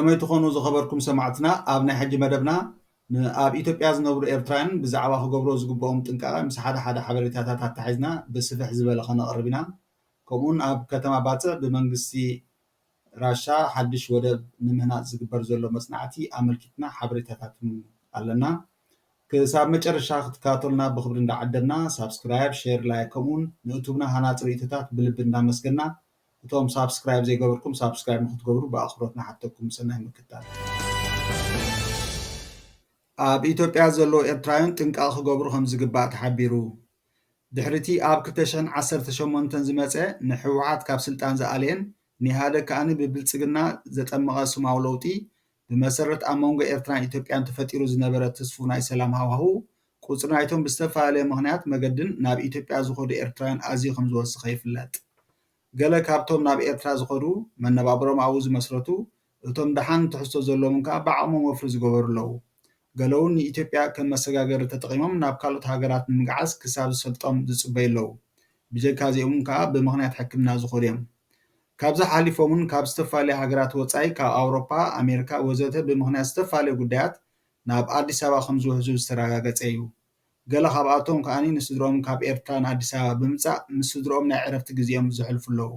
ከመይ ትኾኑ ዝኸበርኩም ሰማዕትና? ኣብ ናይ ሕጂ መደብና ን-፣ ኣብ ኢትዮጵያ ዝነብሩ ኤርትራውያን ብዛዕባ ክገብሮ ዝግብኦም ጥንቃቐ ምስ ሓደ ሓደ ሓበሬታታት ኣተሓሒዝና ብስፍሕ ዝበለ ከነቕርብ ኢና። ከምኡውን ኣብ ከተማ ባጽዕ ብመንግስቲ ራሻ ሓድሽ ወደብ ንምህናጽ ዝግበር ዘሎ መጽናዕቲ ኣመልኪትና ሓበሬታታት ኣለና። ክሳብ መጨረሻ ክትከታተሉና ብኽብሪ እንዳዓደምና፣ ሳብስክራይብ፣ ሼር፣ ላይክ ከምኡውን ንእቱብና ሃናጺ ርእይቶታት ብልቢ እንዳመስገና፣ እቶም ሳብስክራይብ ዘይገበርኩም ሳብስክራይብ ንክትገብሩ ብኣኽብሮት ንሓተኩም። ሰናይ ምክትታል። ኣብ ኢትዮጵያ ዘለዉ ኤርትራውያን ጥንቃቐ ክገብሩ ከም ዝግባእ ተሓቢሩ። ድሕሪቲ ኣብ ክልተ ሽሕን ዓሰርተ ሸሞንተን ዝመጸ ንህወሓት ካብ ስልጣን ዝኣለየን ንኢህኣደግ ከኣ ብብልጽግና ዘጠመቐ ስማዊ ለውጢ፣ ብመሰረት ኣብ መንጎ ኤርትራን ኢትዮጵያን ተፈጢሩ ዝነበረ ትስፉው ናይ ሰላም ሃዋህው፣ ቁጽሪ ናይቶም ብዝተፈላለየ ምኽንያት መገድን ናብ ኢትዮጵያ ዝኸዱ ኤርትራውያን ኣዝዩ ከም ዝወሰኸ ይፍለጥ። ገለ ካብቶም ናብ ኤርትራ ዝኸዱ፣ መነባብሮኦም ኣብኡ ዝመስረቱ፣ እቶም ደሓን ትሕዝቶ ዘለዎም ከኣ ብዓቕሞም ወፍሪ ዝገበሩ ኣለዉ። ገለ እውን ንኢትዮጵያ ከም መሰጋገሪ ተጠቒሞም ናብ ካልኦት ሃገራት ንምግዓዝ ክሳብ ዝሰልጦም ዝጽበዩ ኣለዉ። ብጀካ እዚኦም ከኣ ብምኽንያት ሕክምና ዝኸዱ እዮም። ካብዚ ሓሊፎም እውን ካብ ዝተፈላለያ ሃገራት ወጻኢ፣ ካብ ኣውሮፓ፣ ኣሜሪካ ወዘተ ብምኽንያት ዝተፈላለየ ጉዳያት ናብ ኣዲስ ኣበባ ከም ዝውሕዙ ዝተረጋገጸ እዩ። ገለ ካብኣቶም ከኣ ንስድርኦም ካብ ኤርትራ ንኣዲስ ኣበባ ብምጻእ ምስ ስድርኦም ናይ ዕረፍቲ ግዜኦም ዘሕልፉ ኣለዉ።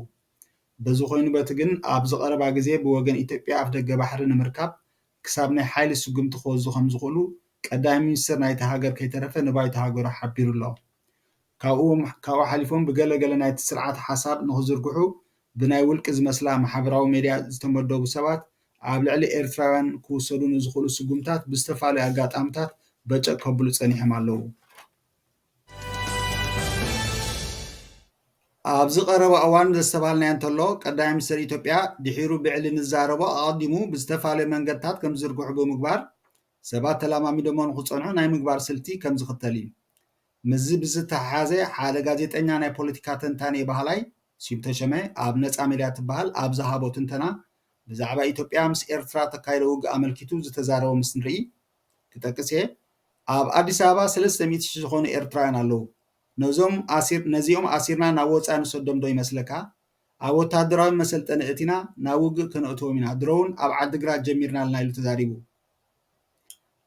በዚ ኮይኑ በቲ ግን ኣብዚ ቀረባ ግዜ ብወገን ኢትዮጵያ ኣፍደገ ባሕሪ ንምርካብ ክሳብ ናይ ሓይሊ ስጉምቲ ክወስዱ ከም ዝኽእሉ ቀዳማይ ሚኒስትር ናይታ ሃገር ከይተረፈ ንባይቶ ሃገሩ ሓቢሩ ኣሎ። ካብኡ፣ ካብኡ ሓሊፎም ብገለ ገለ ናይቲ ስርዓት ሓሳብ ንኽዝርግሑ ብናይ ውልቂ ዝመስላ ማሕበራዊ ሜድያ ዝተመደቡ ሰባት ኣብ ልዕሊ ኤርትራውያን ክውሰዱ ንዝኽእሉ ስጉምታት ብዝተፈላለዩ ኣጋጣምታት በጨቅ ከብሉ ጸኒሖም ኣለዉ። ኣብዚ ቀረባ እዋን ዘስተብሃልናዮ እንተሎ፣ ቀዳማይ ሚኒስተር ኢትዮጵያ ድሒሩ ብዕሊ ንዛረቦ ኣቐዲሙ ብዝተፈላለዩ መንገድታት ከም ዝዝርግሑ ብምግባር ሰባት ተለማሚዶሞ ንኽጸንሑ ናይ ምግባር ስልቲ ከም ዝኽተል እዩ። ምስዚ ብዝተሓሓዘ ሓደ ጋዜጠኛ ናይ ፖለቲካ ተንታኒ በሃላይ ስዩም ተሸመ ኣብ ነጻ ሜድያ ትበሃል ኣብ ዝሃቦ ትንተና ብዛዕባ ኢትዮጵያ ምስ ኤርትራ ተካይዶ ውግእ ኣመልኪቱ ዝተዛረቦ ምስ ንርኢ ክጠቅስ እየ። ኣብ ኣዲስ ኣበባ ሰለስተ ሚእቲ ሺሕ ዝኾኑ ኤርትራውያን ኣለዉ። ነዞም ኣሲር-፣ ነዚኦም ኣሲርና ናብ ወጻኢ ንሰዶም ዶ ይመስለካ? ኣብ ወተሃደራዊ መሰልጠኒ እቲና ናብ ውግእ ከነእትዎም ኢና። ድሮ እውን ኣብ ዓዲግራት ጀሚርና ኣለና ኢሉ ተዛሪቡ።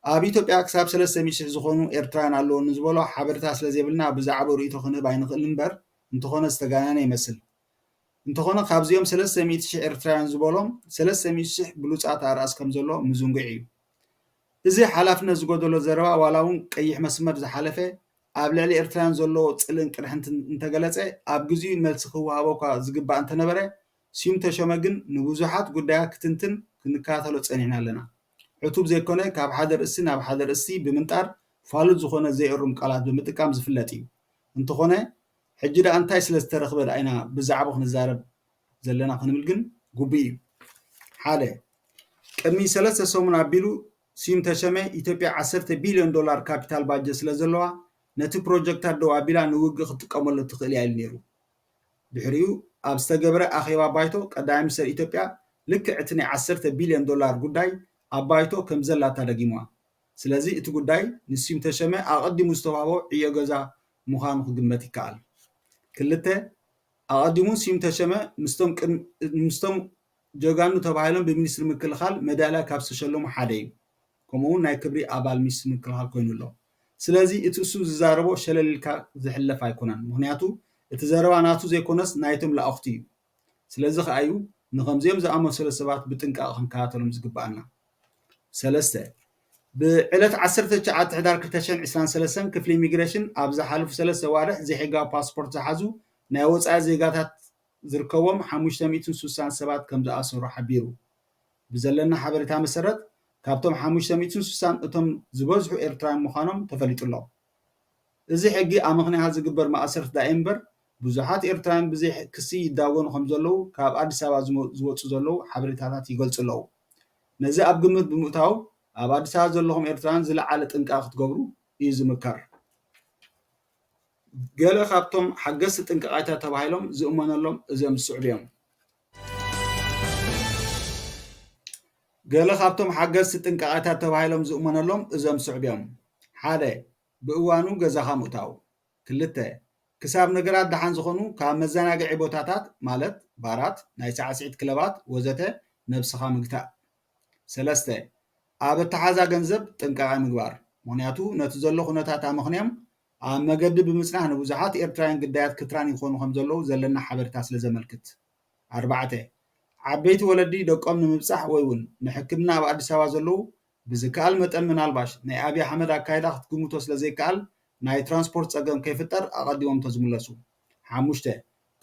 ኣብ ኢትዮጵያ ክሳብ ሰለስተ ሚእቲ ሺሕ ዝኾኑ ኤርትራውያን ኣለዉ ንዝበሎ ሓበሬታ ስለ ዘይብልና ብዛዕባኡ ርእይቶ ክንህብ ኣይንኽእልን እምበር እንተኾነ ዝተጋነነ ይመስል። እንተኾነ ካብዚኦም ሰለስተ ሚእቲ ሺሕ ኤርትራውያን ዝበሎም ሰለስተ ሚእቲ ሺሕ ብሉጻት ኣርኣስ ከም ዘሎ ምዝንጉዕ እዩ። እዚ ሓላፍነት ዝጎደሎ ዘረባ ዋላ እውን ቀይሕ መስመር ዝሓለፈ ኣብ ልዕሊ ኤርትራውያን ዘሎ ጽልእን ቅርሕንትን እንተገለጸ ኣብ ግዚኡ መልሲ ክወሃቦ እኳ ዝግባእ እንተነበረ ስዩም ተሾመ ግን ንብዙሓት ጉዳያት ክትንትን ክንከታተሎ ጸኒሕና ኣለና። ዕቱብ ዘይኮነ ካብ ሓደ ርእሲ ናብ ሓደ ርእሲ ብምንጣር ፋሉል ዝኾነ ዘይእሩም ቃላት ብምጥቃም ዝፍለጥ እዩ። እንተኾነ ሕጂ ደኣ እንታይ ስለ ዝተረኽበ ደኣ ኢና ብዛዕባኡ ክንዛረብ ዘለና ክንብል ግን ግቡእ እዩ። ሓደ፣ ቅድሚ ሰለስተ ሰሙን ኣቢሉ ስዩም ተሸመ ኢትዮጵያ ዓሰርተ ቢልዮን ዶላር ካፒታል ባጀት ስለ ዘለዋ ነቲ ፕሮጀክታት ደው ኣቢላ ንውግእ ክትጥቀመሉ ትኽእል እያ ኢሉ ነይሩ። ድሕሪኡ ኣብ ዝተገበረ ኣኼባ ባይቶ ቀዳማይ ሚኒስተር ኢትዮጵያ ልክዕ እቲ ናይ ዓሰርተ ቢልዮን ዶላር ጉዳይ ኣብ ባይቶ ከም ዘላታ ደጊምዋ። ስለዚ እቲ ጉዳይ ንስዩም ተሸመ ኣቐዲሙ ዝተዋህቦ ዕዮ ገዛ ምዃኑ ክግመት ይከኣል። ክልተ፣ ኣቐዲሙ ስዩም ተሸመ ምስቶም ቅድሚ-፣ ምስቶም ጀጋኑ ተባሂሎም ብሚኒስትሪ ምክልኻል መዳልያ ካብ ዝተሸለሙ ሓደ እዩ። ከምኡ እውን ናይ ክብሪ ኣባል ሚኒስትሪ ምክልኻል ኮይኑ ኣሎ። ስለዚ እቲ እሱ ዝዛረቦ ሸለል ኢልካ ዝሕለፍ ኣይኮነን። ምኽንያቱ እቲ ዘረባ ናቱ ዘይኮነስ ናይቶም ለኣኽቱ እዩ። ስለዚ ከኣ እዩ ንኸምዚኦም ዝኣመሰሉ ሰባት ብጥንቃቐ ክንከታተሎም ዝግብኣና። ሰለስተ፣ ብዕለት ዓሰርተ ትሽዓተ ሕዳር ክልተ ሽሕን ዕስራን ሰለስተን ክፍሊ ኢሚግሬሽን ኣብ ዝሓለፉ ሰለስተ ኣዋርሕ ዘይሕጋዊ ፓስፖርት ዝሓዙ ናይ ወጻኢ ዜጋታት ዝርከቦም ሓሙሽተ ሚእትን ስሳን ሰባት ከም ዝኣሰሩ ሓቢሩ። ብዘለና ሓበሬታ መሰረት፣ ካብቶም ሓሙሽተ ሚእትን ስሳን እቶም ዝበዝሑ ኤርትራውያን ምዃኖም ተፈሊጡ ኣሎ። እዚ ሕጊ ኣመኽንያ ዝግበር ማእሰርቲ ደኣ እምበር፣ ብዙሓት ኤርትራውያን ብዘይ ክሲ ይዳጎኑ ከም ዘለዉ ካብ ኣዲስ ኣበባ ዝመ-፣ ዝወጹ ዘለዉ ሓበሬታታት ይገልጹ ኣለዉ። ነዚ ኣብ ግምት ብምእታው፣ ኣብ ኣዲስ ኣበባ ዘለኹም ኤርትራውያን ዝለዓለ ጥንቃቐ ክትገብሩ እዩ ዝምከር። ገለ ካብቶም ሓገዝቲ ጥንቃቐታት ተባሂሎም ዝእመነሎም እዞም ዝስዕቡ እዮም። ገለ ካብቶም ሓገዝቲ ጥንቃቐታት ተባሂሎም ዝእመነሎም እዞም ዝስዕቡ እዮም። ሓደ፣ ብእዋኑ ገዛኻ ምእታው። ክልተ፣ ክሳብ ነገራት ደሓን ዝኾኑ ካብ መዘናግዒ ቦታታት ማለት ባራት፣ ናይ ሳዕስዒት ክለባት ወዘተ ነብስኻ ምግታእ። ሰለስተ፣ ኣብ ኣተሓዛ ገንዘብ ጥንቃቐ ምግባር። ምኽንያቱ ነቲ ዘሎ ኩነታት ኣመኽንዮም ኣብ መገዲ ብምጽናሕ ንብዙሓት ኤርትራውያን ግዳያት ክትራን ይኾኑ ከም ዘለዉ ዘለና ሓበሬታ ስለ ዘመልክት። ኣርባዕተ፣ ዓበይቲ ወለዲ ደቆም ንምብጻሕ ወይ እውን ንሕክምና ኣብ ኣዲስ ኣበባ ዘለዉ ብዝከኣል መጠን ምናልባሽ ናይ ኣብይ ኣሕመድ ኣካይዳ ክትግምቶ ስለ ዘይከኣል ናይ ትራንስፖርት ጸገም ከይፍጠር ኣቐዲሞም ተዝምለሱ። ሓሙሽተ፣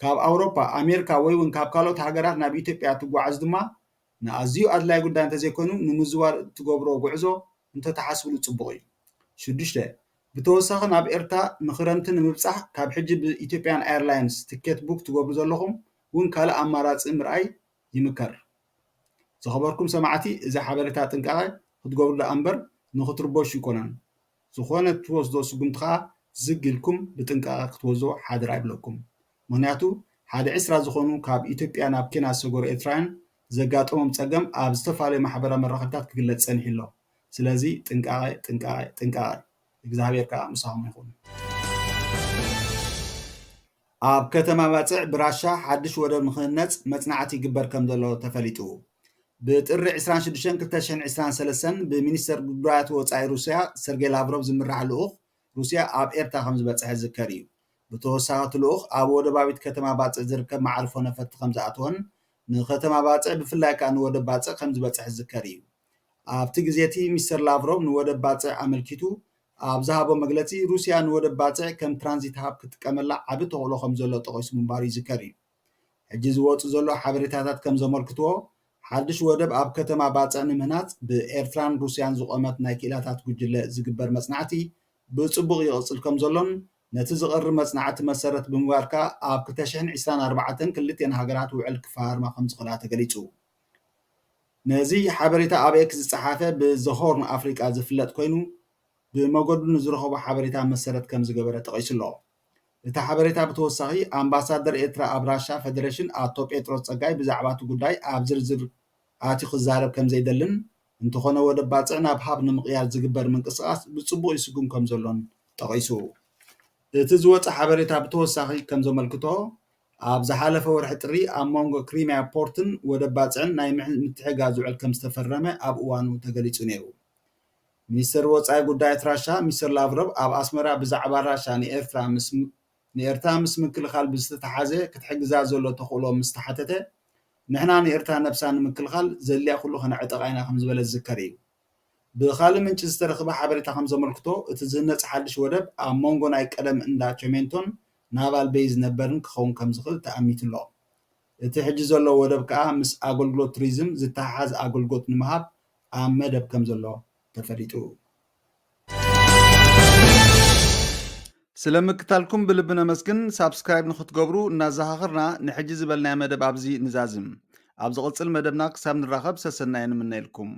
ካብ ኣውሮፓ፣ ኣሜሪካ ወይ እውን ካብ ካልኦት ሃገራት ናብ ኢትዮጵያ ትጓዓዝ ድማ ንኣዝዩ ኣድላይ ጉዳይ እንተዘይኮይኑ ንምዝዋር እትገብሮ ጉዕዞ እንተተሓስብሉ ጽቡቕ እዩ። ሽዱሽተ፣ ብተወሳኺ ናብ ኤርትራ ንኽረምቲ ንምብጻሕ ካብ ሕጂ ብኢትዮጵያን ኤርላይንስ ትኬት ቡክ ትገብሩ ዘለኹም እውን ካልእ ኣማራጺ ምርኣይ ይምከር። ዝኸበርኩም ሰማዕቲ፣ እዚ ሓበሬታ ጥንቃቐ ክትገብሩ ደኣ እምበር ንኽትርበሹ ይኮነን። ዝኾነ እትወስዶ ስጉምቲ ከኣ ዝግ ኢልኩም ብጥንቃቐ ክትወስዶ ሓደራ ይብለኩም። ምኽንያቱ ሓደ ዕስራ ዝኾኑ ካብ ኢትዮጵያ ናብ ኬንያ ዝሰገሩ ኤርትራውያን ዘጋጠሞም ጸገም ኣብ ዝተፈላለዩ ማሕበራዊ መራኸብታት ክግለጽ ጸኒሑ ኣሎ። ስለዚ ጥንቃቐ፣ ጥንቃቐ፣ ጥንቃቐ። እግዚኣብሔር ከኣ ምሳኹም ይኹን። ኣብ ከተማ ባጽዕ ብራሻ ሓድሽ ወደብ ንኽህነጽ መጽናዕቲ ይግበር ከም ዘሎ ተፈሊጡ። ብጥሪ ዕስራን ሽዱሽተን ክልተ ሽሕን ዕስራን ሰለስተን ብሚኒስተር ጉዳያት ወጻኢ ሩስያ ሰርጌይ ላቭሮቭ ዝምራሕ ልኡኽ ሩስያ ኣብ ኤርትራ ከም ዝበጽሐ ዝዝከር እዩ። ብተወሳኺ እቲ ልኡኽ ኣብ ወደባዊት ከተማ ባጽዕ ዝርከብ መዓርፎ ነፈርቲ ከም ዝኣተወን ንከተማ ባጽዕ ብፍላይ ከኣ ንወደብ ባጽዕ ከም ዝበጽሐ ዝዝከር እዩ። ኣብቲ ግዜ እቲ ሚስተር ላቭሮቭ ንወደብ ባጽዕ ኣመልኪቱ ኣብ ዝሃቦ መግለጺ ሩስያ ንወደብ ባጽዕ ከም ትራንዚት ሃብ ክትጥቀመላ ዓቢ ተኽእሎ ከም ዘሎ ጠቒሱ ምንባሩ ይዝከር እዩ። ሕጂ ዝወጹ ዘሎ ሓበሬታታት ከም ዘመልክትዎ ሓድሽ ወደብ ኣብ ከተማ ባጽዕ ንምህናጽ ብኤርትራን ሩስያን ዝቖመት ናይ ክኢላታት ጉጅለ ዝግበር መጽናዕቲ ብጽቡቕ ይቕጽል ከም ዘሎን ነቲ ዝቐርብ መጽናዕቲ መሰረት ብምግባር ከኣ ኣብ ክልተ ሽሕን ዕስራን ኣርባዕተን ክልቲኤን ሃገራት ውዕል ክፈራርማ ከም ዝኽእላ ተገሊጹ። ነዚ ሓበሬታ ኣብ ኤክስ ዝጸሓፈ ብዘ ሆርን ኣፍሪቃ ዝፍለጥ ኮይኑ ብመገዱ ንዝረኸቦ ሓበሬታ መሰረት ከም ዝገበረ ጠቒሱ ኣሎ። እቲ ሓበሬታ ብተወሳኺ ኣምባሳደር ኤርትራ ኣብ ራሻ ፈደሬሽን ኣቶ ጴጥሮስ ጸጋይ ብዛዕባ እቲ ጉዳይ ኣብ ዝርዝር ኣትዩ ክዛረብ ከም ዘይደልን እንተኾነ ወደብ ባጽዕ ናብ ሃብ ንምቕያር ዝግበር ምንቅስቓስ ብጽቡቕ ይስጉም ከም ዘሎን ጠቒሱ። እቲ ዝወጸ ሓበሬታ ብተወሳኺ ከም ዘመልክቶ ኣብ ዝሓለፈ ወርሒ ጥሪ ኣብ መንጎ ክሪሚያ ፖርትን ወደብ ባጽዕን ናይ ምትሕጋዝ ውዕል ከም ዝተፈረመ ኣብ እዋኑ ተገሊጹ ነይሩ። ሚኒስተር ወጻኢ ጉዳያት ራሻ ሚስተር ላቭሮቭ ኣብ ኣስመራ ብዛዕባ ራሻ ንኤርትራ ምስ ንኤርትራ ምስ ምክልኻል ብዝተተሓዘ ክትሕግዛ ዘሎ ተኽእሎ ምስ ተሓተተ ንሕና ንኤርትራ ነብሳ ንምክልኻል ዘድልያ ኩሉ ከነዕጥቓ ኢና ከም ዝበለ ዝዝከር እዩ። ብኻልእ ምንጪ ዝተረኽበ ሓበሬታ ከም ዘመልክቶ እቲ ዝህነጽ ሓድሽ ወደብ ኣብ መንጎ ናይ ቀደም እንዳ ቸሜንቶን ናቫል ቤይ ዝነበርን ክኸውን ከም ዝኽእል ተኣሚቱ ኣሎ። እቲ ሕጂ ዘሎ ወደብ ከኣ ምስ ኣገልግሎት ቱሪዝም ዝተሓሓዝ ኣገልግሎት ንምሃብ ኣብ መደብ ከም ዘሎ ተፈሊጡ። ስለ ምክታልኩም ብልቢ ነመስግን። ሳብስክራይብ ንክትገብሩ እናዘኻኽርና ንሕጂ ዝበልናዮ መደብ ኣብዚ ንዛዝም። ኣብ ዝቕጽል መደብና ክሳብ ንራኸብ ሰሰናየ ንምነየልኩም።